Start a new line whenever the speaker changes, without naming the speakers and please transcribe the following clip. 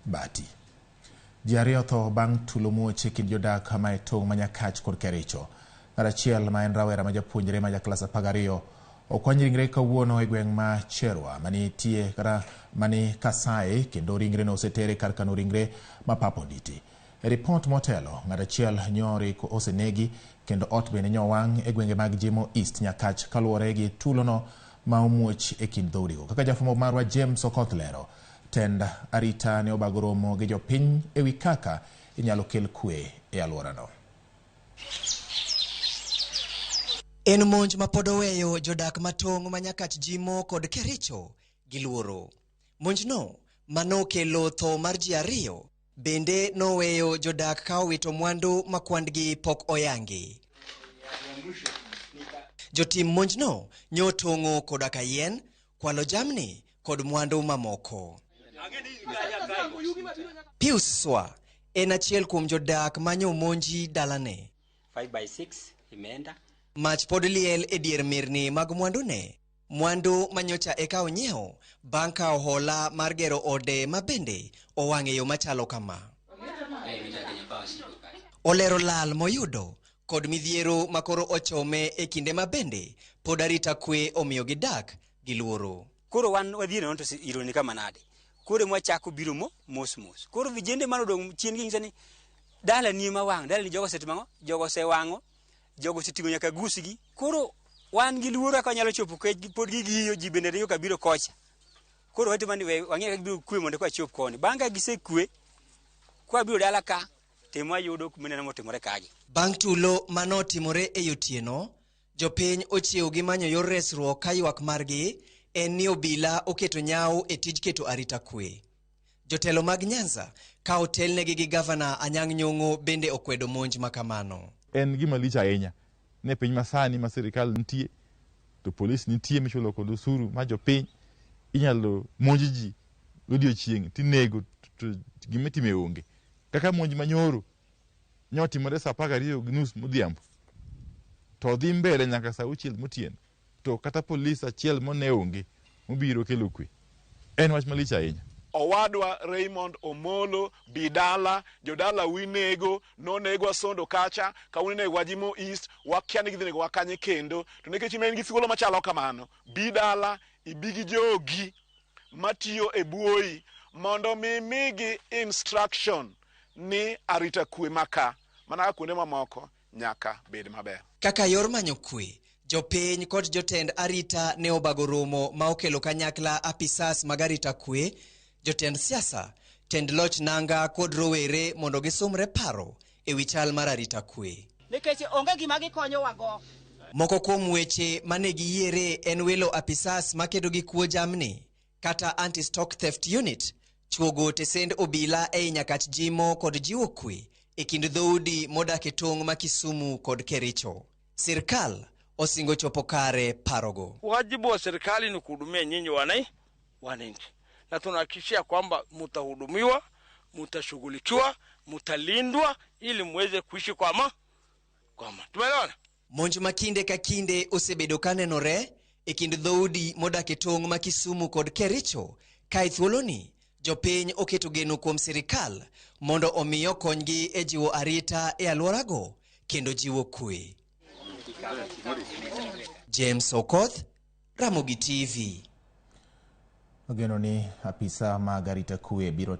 Bati. Ji ariyo otho bang' tulo muoch e kind jodak ma e tong' ma Nyakach kod Kericho. Ng'at achiel ma en rawera ma japuonjre ma jaklas 12 okwany ringre kawuono e gweng' ma Cherwa manitie kata mani Kasai kendo ringreno osetere kar kano ringre ma Pap Onditi. E ripot motelo, ng'at achiel nyori osenegi kendo ot bende nyowang' e gwenge mag Jimo East Nyakach kaluwore gi tulono ma omuoch e kind dhoudigo. Kaka jafwambo marwa James Okoth lero, tend arita ne obago romo gi jopiny e wi kaka inyalo kel kwe e alworano.
En monj ma pod oweyo jodak matong' ma Nyakach Jimo kod Kericho gi luoro. Monjno manokelo tho mar ji ariyo bende noweyo jodak ka owito mwandu ma kwandgi pok oyangi. Jotim monjno nyotong'o koda ka yien, kwalo jamni kod mwandu mamoko. Pius Swa en achiel kuom jodak manyomonji dalane.
5 by 6 imeenda.
Mach pod liel e dier mirni mag mwandune. Mwandu manyocha eka onyiewo bang' kawo hola mar gero ode ma bende owang' e yo machalo kama. Olero lal moyudo kod midhiero makoro ochome e kinde ma bende pod arita kwe omiyo gidak gi luoro.
Koro wan wadhier nono to iro ni kama nade. Koro mwachako biro mo mos mos. Koro vijende mane odong' chien gi nyiso ni dala ni ema wang', dala ni jogo osetimo ang'o? Jogo osewang'o, jogo oseting'o nyaka gusgi. Koro wan gi luoro kaka wanyalo chopo kech pod gigiyo ji bende ringo kabiro kocha. Koro watimo ni we wang'e kaka gibiro kwe mondo ka wachop koni. Bang' ka gisekwe, kwa biro dala ka, to wayudo mineno motimore kagi.
Bang' tulo manotimore e otieno, jopiny ochiew gi manyo yor resruok ka ywak margi en ni obila oketo nyawo e tij keto arita kwe. Jotelo mag Nyanza ka otelnegi gi gavana Anyang' Nyong'o bende okwedo monj makamano.
En gima lich ahinya ne piny masani ma sirikal nitie to polis nitie michulo kod osuru ma jopiny inyalo monj ji godiochieng' tinego to gimitime onge. Kaka monj manyoro nyotimore saa 12:30 modhiambo to dhi mbele nyaka saa 6 motieno to kata polis achiel mone onge mobiro kelo kwe. En wach malich ahinya.
Owadwa Raymond Omolo Bidala, jodala winego, nonegwa Sondo kacha, kawuono inegwa Jimo East, wakia ni gidhi negowa kanye kendo. To nikech in gi thuolo machalo kamano, bi dala, ibi gi jogi matiyo e buoyi mondo mi migi instruction ni arita kwe maka, mana kaka kuonde mamoko nyaka bed maber.
Kaka yor manyo kwe, jopiny kod jotend arita ne obago romo ma okelo kanyakla apisas mag arita kwe, jotend siasa, tend loch nanga kod rowere mondo gisumre paro e wi chal mar arita kwe.
Nikech onge gima gikonyowago.
Moko kuom weche mane giyiere en welo apisas makedo gi kuo jamni kata anti-stock theft unit, chuogo tesend obila ei Nyakach Jimo kod jiwo kwe e kind dhoudi modak e tong' ma Kisumu kod Kericho. Sirkal osingo chopo kare parogo.
Wajibu wa serikali ni kuhudumia nyinyi wananchi, na tunahakikishia kwamba mutahudumiwa, mutashughulikiwa, mutalindwa ili muweze kuishi kwa ama. Tumeelewana?
Monj ma kinde ka kinde osebedo kanenore e kind dhoudi modak e tong' ma Kisumu kod Kericho, ka e thuoloni jopiny oketo geno kuom sirikal mondo omi okonygi e jiwo arita e alworago kendo jiwo kwe. James Okoth, Ramogi TV.
Ogeno ni apisa mag arita kwe biro